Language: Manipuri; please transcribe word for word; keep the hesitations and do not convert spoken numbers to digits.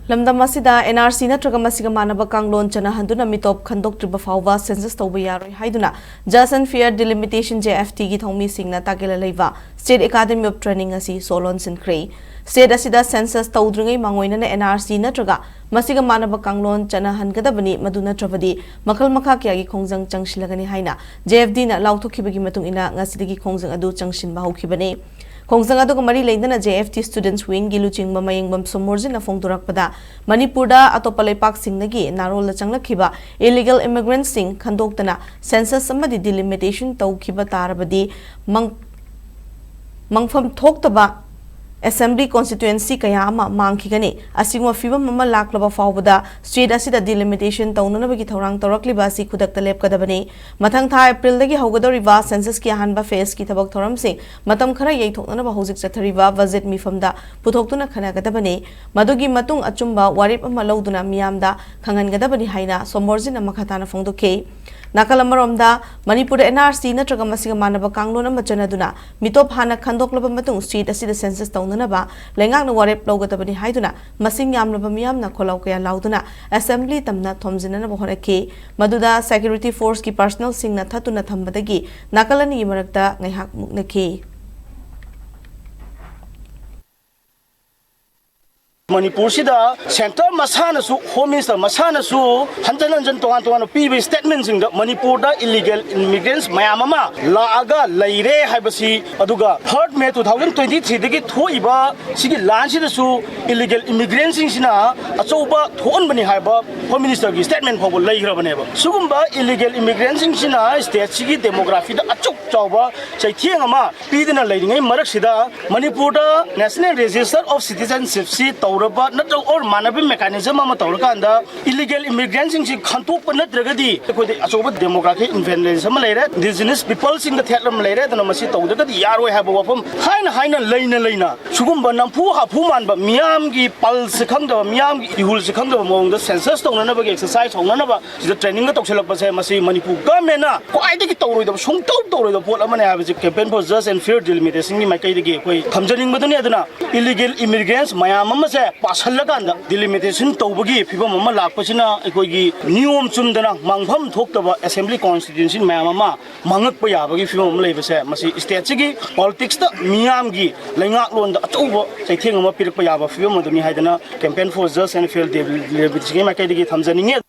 ꯂꯝꯗꯝ ꯑꯁꯤꯗ N R C ꯅꯠꯇ꯭ꯔꯒ ꯃꯁꯤꯒ ꯃꯥꯟꯅꯕ ꯀꯥꯡꯂꯣꯟ ꯆꯠꯅꯍꯟꯗꯨꯅ ꯃꯤꯇꯣꯞ ꯈꯟꯗꯣꯛꯇ꯭ꯔꯤꯕ ꯐꯥꯎꯕ census ꯇꯧꯕ ꯌꯥꯔꯣꯏ ꯍꯥꯏꯗꯨꯅ Just and Fair Delimitation, J F D ꯒꯤ ꯊꯧꯃꯤꯁꯤꯡꯅ ꯇꯥꯛꯌꯦꯜꯂ ꯂꯩꯕ State Academy of Training ꯑꯁꯤ ꯁꯣ ꯂꯣꯟꯁꯤꯟꯈ꯭ꯔꯦ꯫ State ꯑꯁꯤꯗ census ꯇꯧꯗ꯭ꯔꯤꯉꯩ ꯃꯥꯡꯑꯣꯏꯅꯅ N R C ꯅꯠꯇ꯭ꯔꯒ ꯃꯁꯤꯒ ꯃꯥꯟꯅꯕ ꯀꯥꯡꯂꯣꯟ ꯆꯠꯅꯍꯟꯒꯗꯕꯅꯤ, ꯃꯗꯨ ꯅꯠꯇ꯭ꯔꯕꯗꯤ ꯃꯈꯜ ꯃꯈꯥ ꯀꯌꯥꯒꯤ ꯈꯣꯡꯖꯪ ꯆꯪꯁꯤꯜꯂꯒꯅꯤ ꯍꯥꯏꯅ J F D ꯅ ꯂꯥꯎꯊꯣꯛꯈꯤꯕꯒꯤ ꯃꯇꯨꯡ ꯏꯟꯅ ꯉꯁꯤꯗꯒꯤ ꯈꯣꯡꯖꯪ ꯑꯗꯨ ꯆꯪꯁꯤꯟꯕ ꯍꯧꯈꯤꯕꯅꯤ꯫ ꯈꯣꯡꯖꯪ ꯑꯗꯨꯒ ꯃꯔꯤ ꯂꯩꯅꯅ J F D Students Wing ꯒꯤ ꯂꯨꯆꯤꯡꯕ ꯃꯌꯦꯡꯕꯝ ꯁꯣꯃꯣꯔꯖꯤꯠꯅ ꯐꯣꯡꯗꯣꯔꯛꯄꯗ, ꯃꯅꯤꯄꯨꯔꯗ ꯑꯇꯣꯞꯄ ꯂꯩꯄꯥꯛꯁꯤꯡꯗꯒꯤ ꯅꯥꯔꯣꯜꯗ ꯆꯪꯂꯛꯈꯤꯕ illegal immigrant ꯁꯤꯡ ꯈꯟꯗꯣꯛꯇꯅ census ꯑꯃꯗꯤ delimitation ꯇꯧꯈꯤꯕ ꯇꯥꯔꯕꯗꯤ ꯃꯪ-, ꯃꯪꯐꯝ ꯊꯣꯛꯇꯕ Assembly constituency ꯀꯌꯥ ꯑꯃ ꯃꯥꯡꯈꯤꯒꯅꯤ꯫ ꯑꯁꯤꯒꯨꯝꯕ ꯐꯤꯚꯝ ꯑꯃ ꯂꯥꯛꯂꯕ ꯐꯥꯎꯕꯗ state ꯑꯁꯤꯗ delimitation ꯇꯧꯅꯅꯕꯒꯤ ꯊꯧꯔꯥꯡ ꯇꯧꯔꯛꯂꯤꯕ ꯑꯁꯤ ꯈꯨꯗꯛꯇ ꯂꯦꯞꯀꯗꯕꯅꯤ꯫ ꯃꯊꯪ ꯊꯥ April ꯗꯒꯤ ꯍꯧꯒꯗꯧꯔꯤꯕ census ꯀꯤ ꯑꯍꯥꯟꯕ phase ꯀꯤ ꯊꯕꯛ ꯊꯧꯔꯝꯁꯤꯡ ꯃꯇꯝ ꯈꯔ ꯌꯩꯊꯣꯛꯅꯅꯕ ꯍꯧꯖꯤꯛ ꯆꯠꯊꯔꯤꯕ budget ꯃꯤꯐꯝꯗ ꯄꯨꯊꯣꯛꯇꯨꯅ ꯈꯟꯅꯒꯗꯕꯅꯤ꯫ ꯃꯗꯨꯒꯤ ꯃꯇꯨꯡ ꯑꯆꯨꯝꯕ ꯋꯥꯔꯦꯞ ꯑꯃ ꯂꯧꯗꯨꯅ ꯃꯤꯌꯥꯝꯗ ꯈꯪꯍꯟꯒꯗꯕꯅꯤ ꯍꯥꯏꯅ ꯁꯣꯃꯣꯔꯖꯤꯠꯅ ꯃꯈꯥ ꯇꯥꯅ ꯐꯣꯡꯗꯣꯛꯈꯤ꯫ ꯅꯥꯀꯜ ꯑꯃꯔꯣꯝꯗ, ꯃꯅꯤꯄꯨꯔꯗ N R C ꯅꯠꯇ꯭ꯔꯒ ꯃꯁꯤꯒ ꯃꯥꯟꯅꯕ ꯀꯥꯡꯂꯣꯟ ꯑꯃ ꯆꯠꯅꯗꯨꯅ ꯃꯤꯇꯣꯞ ꯍꯥꯟꯅ ꯈꯟꯗꯣꯛꯂꯕ ꯃꯇꯨꯡ state ꯑꯁꯤꯗ census ꯇꯧꯅꯅꯕ ꯂꯩꯉꯥꯛꯅ ꯋꯥꯔꯦꯞ ꯂꯧꯒꯗꯕꯅꯤ ꯍꯥꯏꯗꯨꯅ ꯃꯁꯤꯡ ꯌꯥꯝꯂꯕ ꯃꯤꯌꯥꯝꯅ ꯈꯣꯜꯂꯥꯎ ꯀꯌꯥ ꯂꯥꯎꯗꯨꯅ Assembly ꯇꯝꯅ ꯊꯣꯝꯖꯤꯟꯅꯅꯕ ꯍꯣꯠꯅꯈꯤ꯫ ꯃꯗꯨꯗ security force ꯀꯤ personnel ꯁꯤꯡꯅ ꯊꯠꯇꯨꯅ ꯊꯝꯕꯗꯒꯤ ꯅꯥꯀꯜ ꯑꯅꯤꯒꯤ ꯃꯔꯛꯇ ꯉꯥꯏꯍꯥꯛ ꯃꯨꯛꯅꯈꯤ꯫ ꯃꯅꯤꯄꯨꯔꯁꯤꯗ centre ꯃꯁꯥꯅꯁꯨ, Home Minister ꯃꯁꯥꯅꯁꯨ ꯍꯟꯖꯟ ꯍꯟꯖꯟ ꯇꯣꯉꯥꯟ ꯇꯣꯉꯥꯟꯕ ꯄꯤꯕ statement ꯁꯤꯡꯗ ꯃꯅꯤꯄꯨꯔꯗ illegal immigrants ꯃꯌꯥꯝ ꯑꯃ ꯂꯥꯛꯑꯒ ꯂꯩꯔꯦ ꯍꯥꯏꯕꯁꯤ, ꯑꯗꯨꯒ third May two thousand twenty three ꯗꯒꯤ ꯊꯣꯛꯏꯕ ꯁꯤꯒꯤ ꯂꯥꯟꯁꯤꯗꯁꯨ illegal immigrant ꯁꯤꯡꯁꯤꯅ ꯑꯆꯧꯕ ꯊꯣꯛꯍꯟꯕꯅꯤ ꯍꯥꯏꯕ Home Minister ꯒꯤ statement ꯐꯥꯎꯕ ꯂꯩꯈ꯭ꯔꯕꯅꯦꯕ꯫ ꯁꯤꯒꯨꯝꯕ illegal immigrant ꯁꯤꯡꯁꯤꯅ state ꯁꯤꯒꯤ demography ꯗ ꯑꯆꯧ ꯆꯥꯎꯕ ꯆꯩꯊꯦꯡ ꯑꯃ ꯄꯤꯗꯨꯅ ꯂꯩꯔꯤꯉꯩ ꯃꯔꯛꯁꯤꯗ, ꯃꯅꯤꯄꯨꯔꯗ National Register of Citizenship ꯁꯤ ꯇꯧꯔꯕ ꯅꯠꯇ꯭ꯔꯒ or ꯃꯥꯟꯅꯕ mechanism ꯑꯃ ꯇꯧꯔꯀꯥꯟꯗ illegal immigrant ꯁꯤꯡꯁꯤ ꯈꯟꯇꯣꯛꯄ ꯅꯠꯇ꯭ꯔꯒꯗꯤ ꯑꯩꯈꯣꯏꯗ ꯑꯆꯧꯕ demographic imbalance ꯑꯃ ꯂꯩꯔꯦ, indigenous people ꯁꯤꯡꯗ threat ꯑꯃ ꯂꯩꯔꯦ꯫ ꯑꯗꯨꯅ ꯃꯁꯤ ꯇꯧꯗ꯭ꯔꯒꯗꯤ ꯌꯥꯔꯣꯏ ꯍꯥꯏꯕ ꯋꯥꯐꯝ ꯍꯥꯏꯅ ꯍꯥꯏꯅ ꯂꯩꯅ ꯂꯩꯅ ꯁꯤꯒꯨꯝꯕ ꯅꯝꯐꯨ ꯍꯥꯐꯨ ꯃꯥꯟꯕ, ꯃꯤꯌꯥꯝꯒꯤ ꯄꯜꯁꯁꯦ ꯈꯪꯗꯕ, ꯃꯤꯌꯥꯝꯒꯤ ꯏꯍꯨꯜꯁꯦ ꯈꯪꯗꯕ ꯃꯑꯣꯡꯗ ꯁꯦꯟꯁꯁ ꯇꯧꯅꯅꯕꯒꯤ ꯑꯦꯛꯁꯔꯁꯥꯏꯁ ꯍꯧꯅꯅꯕ ꯁꯤꯗ ꯇ꯭ꯔꯦꯅꯤꯡꯒ ꯇꯧꯁꯤꯜꯂꯛꯄꯁꯦ, ꯃꯁꯤ ꯃꯅꯤꯄꯨꯔ ꯒꯚꯔꯟꯃꯦꯟꯅ ꯈ꯭ꯋꯥꯏꯗꯒꯤ ꯇꯧꯔꯣꯏꯗꯕ, ꯁꯨꯡꯇꯧ ꯇꯧꯔꯣꯏꯗꯕ ꯄꯣꯠ ꯑꯃꯅꯦ ꯍꯥꯏꯕꯁꯤ Campaign for Just and Fair Delimitation ꯒꯤ ꯃꯥꯏꯀꯩꯗꯒꯤ ꯑꯩꯈꯣꯏ ꯊꯝꯖꯅꯤꯡꯕꯗꯨꯅꯤ꯫ ꯑꯗꯨꯅ illegal immigrants ꯃꯌꯥꯝ ꯑꯃꯁꯦ ꯄꯥꯁꯜꯂꯀꯥꯟꯗ delimitation ꯇꯧꯕꯒꯤ ꯐꯤꯕꯝ ꯑꯃ ꯂꯥꯛꯄꯁꯤꯅ, ꯑꯩꯈꯣꯏꯒꯤ ꯅꯤꯌꯣꯝ ꯆꯨꯝꯗꯅ ꯃꯥꯡꯐꯝ ꯊꯣꯛꯇꯕ assembly constituency ꯃꯌꯥꯝ ꯑꯃ ꯃꯥꯡꯉꯛꯄ ꯌꯥꯕꯒꯤ ꯐꯤꯕꯝ ꯑꯃ ꯂꯩꯕꯁꯦ, ꯃꯁꯤ stateꯁꯤꯒꯤ politicsꯇ, ꯃꯤꯌꯥꯝꯒꯤ ꯂꯩꯉꯥꯛꯂꯣꯟꯗ ꯑꯆꯧꯕ ꯆꯩꯊꯦꯡ ꯑꯃ ꯄꯤꯔꯛꯄ ꯌꯥꯕ ꯐꯤꯕꯝ ꯑꯗꯨꯅꯤ ꯍꯥꯏꯗꯅ Campaign for Just and Fair Delimitation ꯒꯤ ꯃꯥꯏꯀꯩꯗꯒꯤ ꯊꯝꯖꯅꯤꯡꯉꯤ꯫